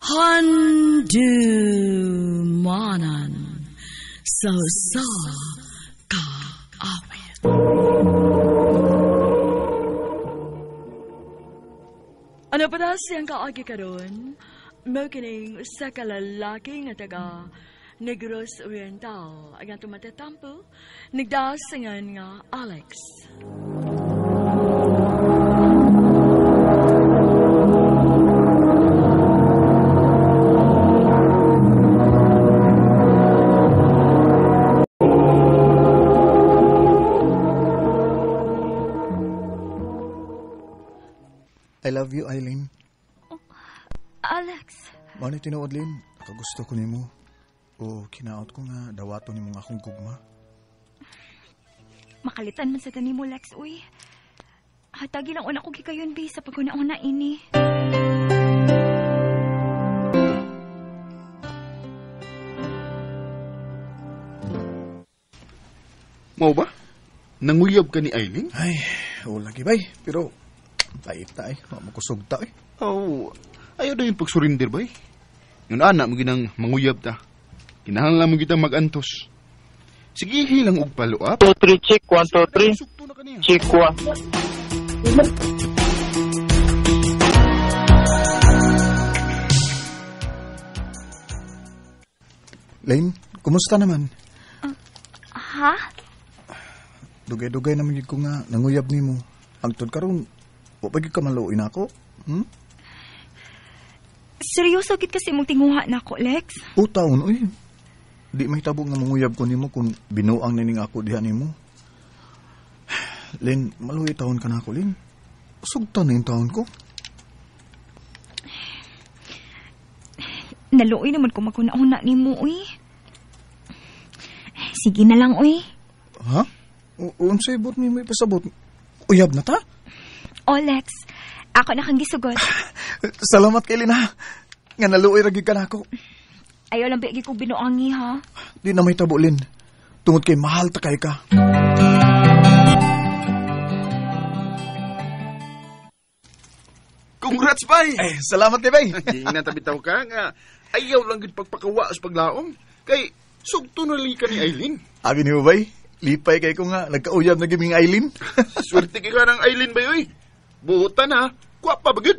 Handumanan sa usa ka awit. Ano pa na siyang kaagi karon? Mao kining usa ka lalaki nga taga Negros Oriental ang atong matatampo nagdasingan nga Alex. I love you, Eileen. Oh, Alex. Mao ni tinuod, Lynn. Nakagusto ko nimo. O kinaot ko nga dawato nimo nga akong gugma. Makalitan man sa tanimo, Lex, uy. Hatagi lang una ko gikayon, bi, sa paguna-una ini. Mao ba? Nanguyab ka ni Eileen? Ay, wala lagi, bay. Pero pait ta eh. Makusog ta eh. Oh, ayaw na yung pagsurrender, bay. Yun anak mo ginang manguyab ta. Kinahanglan mo kita mag-antos. Sige, hilang og follow up. 2, 3, check. 1, 2, 3. Sugto na kaniya. Check 1. Lane, kumusta naman? Ha? Dugay-dugay naman ko nga nanguyab nimo. Hangtod karon, wa pa gyud ka maluoy nako. Hmm? Seryoso gid kasi imong tinguha nako, Lex? O taon oy. Di mahitabo nga manguyab ko nimo kung binuang nining ako diha nimo. Lin, maluoy taon ka nako, Lin. Sugtan na yung taon ko. Naluoy naman ko maguna-una nimo, uy. Sige na lang, uy. Ha? Unsay bot nimo ipasabot? Uyab na ta? O, Lex, ako na kang gisugot. Salamat kay Lina. Nga naluoy ra gyud ka nako. Ayaw lang biagi kong binuangi, ha? Di na may tabo, Lin. Tungod kay mahal ta kay ka. Congrats, bay! Eh, salamat kay bay. Di na tabitaw ka nga. Ayaw lang gyud pagpakawa sa paglaom. Kay sugto na ka ni Eileen. Abi niyo, bay? Lipay kay ko nga nagkauyab na giming Eileen. Swerte kay ka ng Eileen, bay, oy. Buotan ha. Kuha pa ba gyud?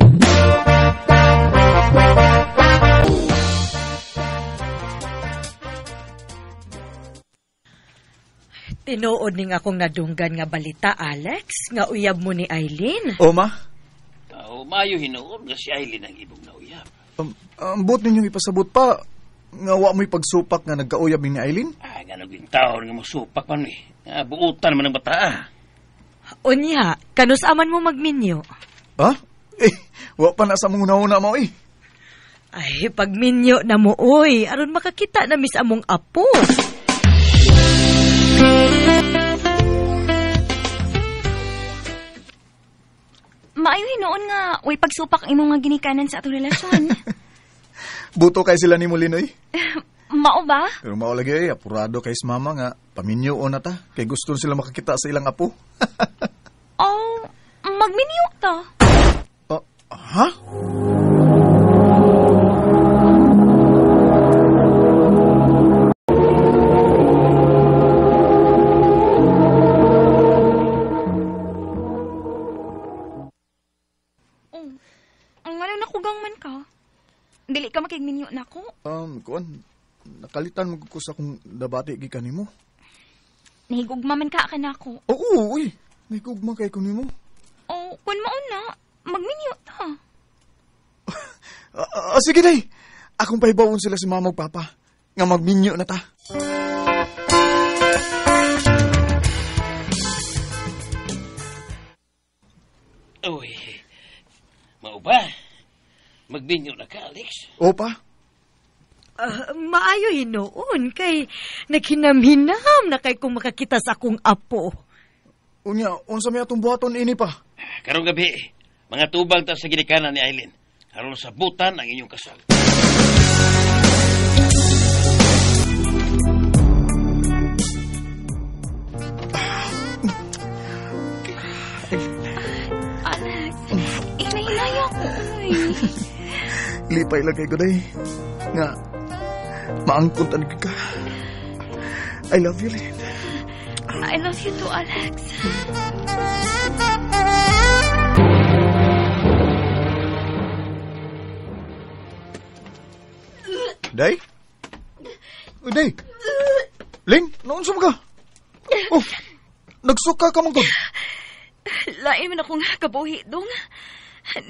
Tinuod ning akong nadunggan nga balita, Alex, nga uyab mo ni Eileen. O, ma? Maayo hinuon nga si Eileen ang imong nauyab. Ang buot ninyong ipasabot pa, nga wa mo'y pagsupak nga nagkauyab ni Eileen? Ay, nga naging taon nga mosupak man eh. Nga buutan man ang bata ah. Unya, kanus-aman mo magminyo? Ha? Eh, wa pa na sa mong una-una mo eh. Ay, pagminyo na mo, oy. Aron makakita na mis among apo. Maayo hinuon nga, way pagsupak ang imong nga ginikanan sa atong relasyon. Buto kay sila ni Molinoy. Mao ba? Pero mao lagi ay, apurado kay mama nga, paminyo o na ta. Kay gusto sila makakita sa ilang apo. Oh, magminyo ta. Ha? Oh, ang ano nakugang man ka? Dili ka makigminyo na ko? Kuan, nakalitan mo ko sa kung dabati gikan nimo. Nahigugma man ka kanako. Oo, uy. Nahigugma kay ko nimo. Oh, kun mauna, magminyo ta. Sige day. Akong pahibawon sila si mama ug papa nga magminyo na ta. Uy, mao ba? Magbinyo na ka, Alex? Opa. Maayo hinuon kay naghinam-hinam na kay kung makakita sa akong apo. Unya, unsa may atong buhaton ini pa? Karong gabi, mga tubang ta sa ginikanan ni Eileen. Aron sabutan ang inyong kasal. Alex, inahinaya ko. Lipay lang kay ko, day. Nga, maangkon tanig ka. I love you, Lynn. I love you too, Alex. Day? Uy, Day. Ling, naunsa mo ka? Oh, nagsuka ka man ko. Lain man akong kabuhi, dong.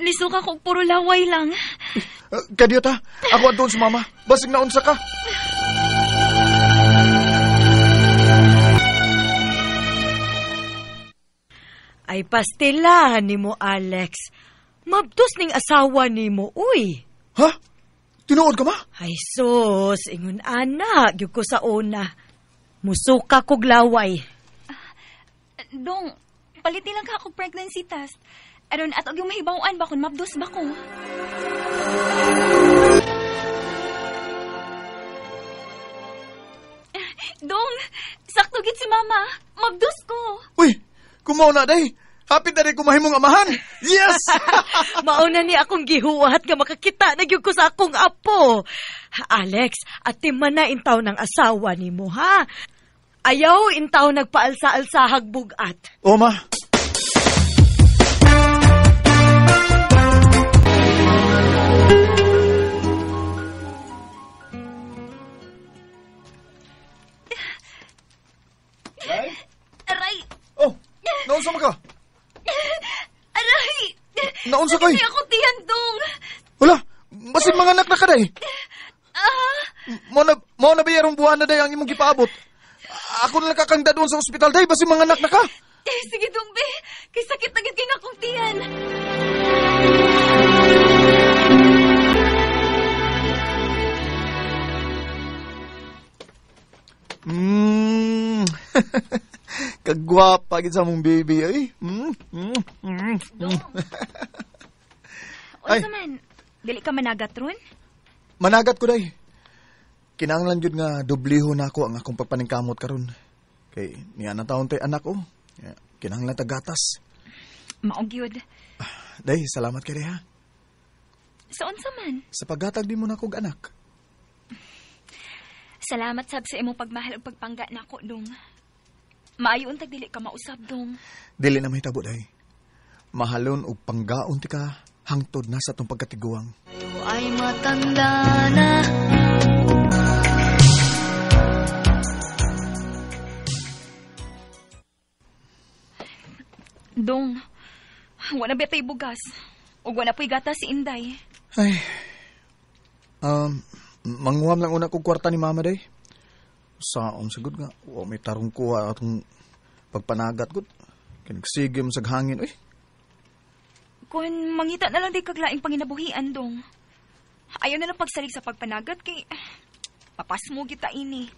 Nisuka kog puro laway lang. Kadiyot ha, ako adtoon sa mama. Basig naunsa ka. Ay pastilahan nimo, Alex. Mabdos ning asawa nimo, uy. Ha? Tinuod ka ma? Ay sus, ingon ana, gyud ko sa una. Musuka kog laway. Dong, palitin lang ka akong pregnancy test. Aron at og yung mahibaw-an ba kung mabdos ba ko? Dong, sakto gid si mama. Mabdos ko. Uy, kumaw na, day. Happy na rin kumahimong amahan. Yes! Mauna ni akong gihuwat nga makakita na gyud ko sa akong apo. Alex, ati man na intaw ng asawa nimo ha. Ayaw intaw nagpaalsa-alsahag bugat. O, ma. Aray! Oh, naunsa man ka? Aray! Naunsa kay? Sakit ako tiyan, Dong. Wala, basin mga anak na ka, day. Ah! Mo na ba yarong buwan na, day, ang imong gipaabot? Ako na lang kakangda doon sa ospital, day. Basin mga anak na ka. Eh, sige, Dong, be. Kay sakit na gid kay akong tiyan. Kagwapa gid sa mong baby, ay. Dong. Ay. Unsa man? Dili ka managat ron? Managat ko, day. Kinahanglan gyud nga dobliho na ako ang akong pagpaningkamot karon. Kay niya na taon tay anak ko. Kinahanglan ta gatas. Mao gyud. Day, salamat kay ha. Sa unsa man? Sa paggatag di mo na kog anak. Salamat sab sa imong pagmahal ug pagpangga nako, Dong. Maayo untag dili ka mausab, Dong. Dili na mahitabo, day. Mahalon og panggaon ti ka hangtod na sa atong pagkatiguang. Ay matanda na. Dong, wala ba tay bugas? Ug wala po'y gatas si Inday. Ay. Manguham lang una kog kwarta ni Mama, day. Saon sigud nga, wa may tarong kuha atong pagpanagat gud. Kinagsige mo sa hangin, uy. Kung mangita na lang di kaglaing panginabuhian, Dong. Ayaw na lang pagsalig sa pagpanagat kay papasmo kita ini.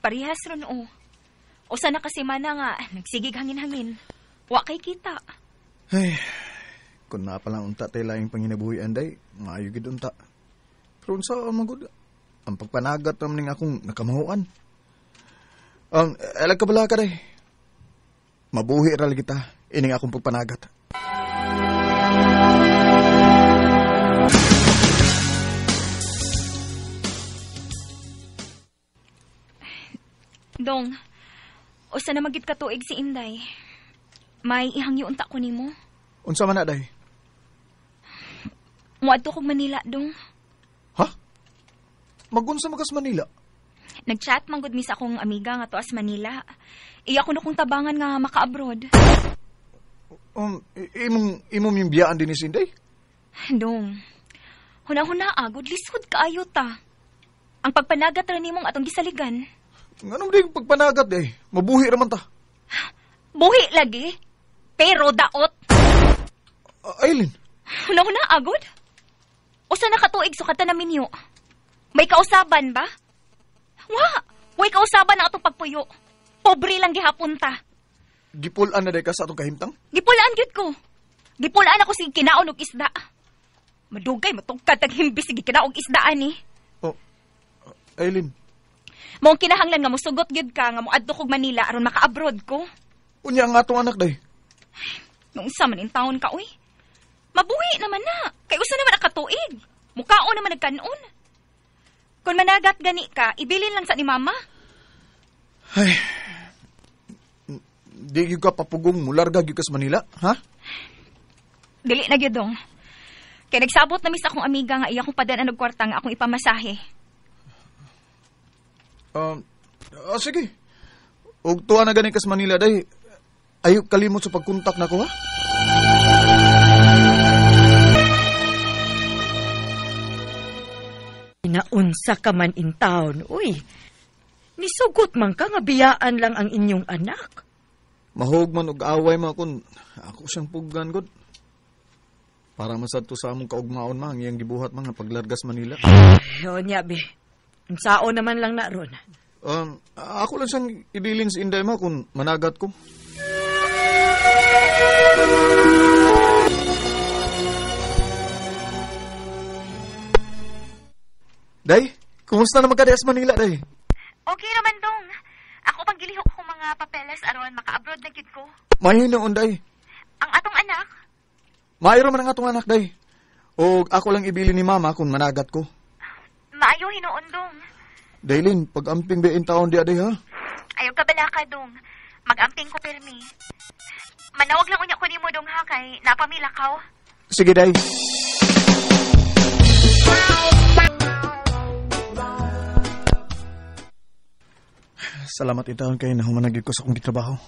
Parehas ron o. O sana kasi mana nga nagsigig hangin-hangin. Wa kay kita. Ay, kung na palang unta tay laing panginabuhian, day, maayo gid unta. Pero unsa man gud ang pagpanagat naman ning akong nakamahuan. Alag ka bala ka, day. Mabuhi ra lagi ta ining akong pagpanagat. Dong, usa na magid katuig si Inday. May ihangyo unta ko nimo. Unsa man na, day? Muadto kog Manila, Dong. Ha? Magunsa makas Manila? Nagchat man gud mi sa akong amiga nga tuas Manila. Iya ko na kong tabangan nga maka-abroad. Imong yung biyaan din ni Inday? Dong, huna-huna agod, lisod kaayo ta. Ang pagpanagat ra nimong atong gisaligan. Nganong di pagpanagat, eh? Mabuhi raman ta. Buhi lagi, pero daot. Aileen. Huna-huna agod? Usa na katuig sukatan na minyo. May kausaban ba? Wa, way kausaban ang atong pagpuyo. Pobre lang gihapon ta. Gipulaan na day ka sa atong kahimtang? Gipulaan gyud ko. Gipulaan ako sige kinaon og isda. Madugay matungkad tag himbis sige kinaon og isda ani. Oh, Aileen. Mao ang kinahanglan nga mosugot gyud ka nga moadto kog Manila aron maka-abroad ko. Unya ang atong anak day. Nung sa man in taon ka oy. Mabuhi naman na. Kay usa naman ang katuig. Mukao naman nagkanon. Kung managat gani ka, ibilin lang sa ni mama. Ay, di gyud ka papugong mularga gyud ka sa Manila, ha? Dili na gyud dong. Kay nagsabot na mis akong amiga nga iya kong padan og kwarta nga akong ipamasahe. Sige. Og tuwa na gani ka sa Manila day. Ayo kalimot sa pagkontak nako, ha? Naunsa ka man in town, uy. Nisugot man ka nga biyaan lang ang inyong anak. Mahog man og away ma kun ako siyang puggan gud. Para masad to sa among kaugmaon ma ang iyang gibuhat mga paglargas Manila. Yo nya be. Unsao naman lang na ron. Ako lang siyang ibilin sa Inday ma kung managat ko. Day, kumusta naman ka sa Manila, Day? Okay naman dong. Ako pang gilihok ko mga papeles aron maka-abroad na gid ko. Mahinoon, Day. Ang atong anak? Maayo man ang atong anak, Day. O ako lang ibili ni Mama kung managat ko. Maayo hinuon, dong. Daylin, pag-amping ba in taon di aday, ha? Ayaw ka balaka, dong. Mag-amping ko pirmi. Manawag lang unya ko nimo, dong, ha, kay napamila ka. Sige, Day. Salamat itaon kay nahumanagid ko sa akong gitrabaho.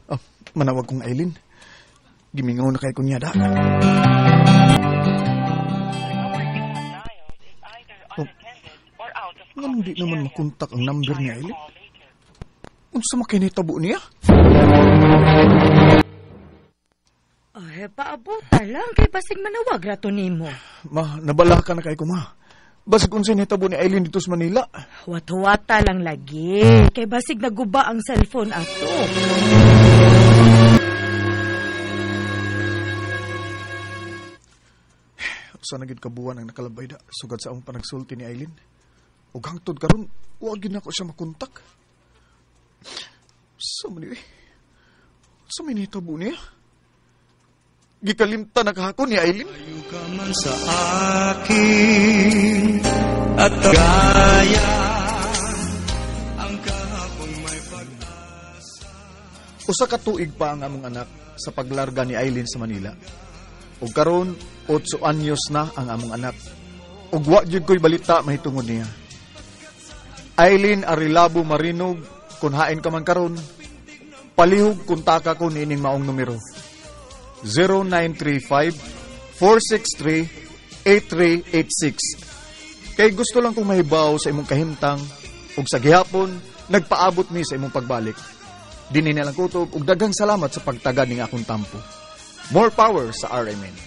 Oh, manawag kong Aileen. Gimingaw na kay kunyada. Oh, nganong di naman makontak ang number ni Aileen? Unsa man kay nahitabo niya? Ay, paabuta lang kay basig manawag rato nimo. Ma, nabala ka na kay ko, ma. Basig unsay nahitabo ni Aileen dito sa Manila. Huwat-huwata lang lagi. Kay basig naguba ang cellphone ato. Usa na gid ka buwan ang nakalabay da sugad sa among panagsulti ni Aileen. Ug hangtod karon, wa gid nako siya makontak. Sa man ni? Sa man nahitabo niya? Gikalimta na kahakon ni Aileen. Ayaw ka man sa akin at gaya ang kahapon may pag-asa. Usa ka tuig pa ang among anak sa paglarga ni Aileen sa Manila. Ug karon 8 anyos na ang among anak. Ug wa jud ko'y balita mahitungod niya. Aileen Arilabo Marinog, kun hain ka man karon, palihog kontaka ko niining maong numero. 0935-463-8386. Kay gusto lang kong mahibaw sa imong kahimtang ug sa gihapon nagpaabot mi sa imong pagbalik. Dinhi na lang kutob ug daghang salamat sa pagtaga ning akong tampo. More power sa RMN.